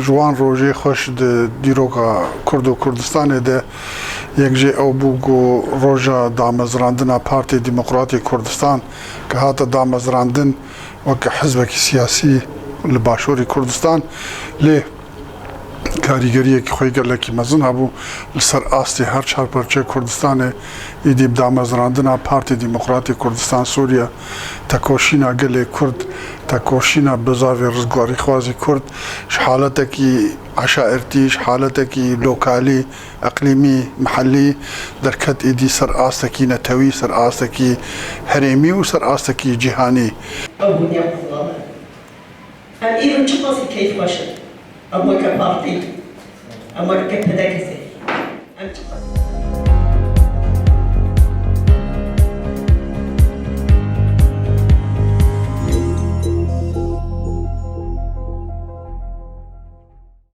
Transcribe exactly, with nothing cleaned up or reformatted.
Ji wan rojê xweş di dîroka Kurd û Kurdistanê de yek jê ew bû ku roja damezrandina Partê Demokratê Kurdistan ke hate damezrandin weke hizbekî siyasî li Başûrê Kurdistan, lê karîgeriyekî xwe gelekî mezin hebû li ser astê her çar parçeyê Kurdistanê. Îdî bi damezrandina Partê Demokratê Kurdistan Sûriye, tekoşîna gelê Kurd, tekoşîna bizavê rizgarîxwazî Kurd ji haletekî eşairtî, ji haletekî lokalî, eqlîmî, mihellî derket, îdî ser astekî netewî, ser astekî herêmî û ser astekî cîhanî. Ew bûne qurban. Em îro çiqasî keyfxweş in. Em weke partî, em weke P D K S, em çiqas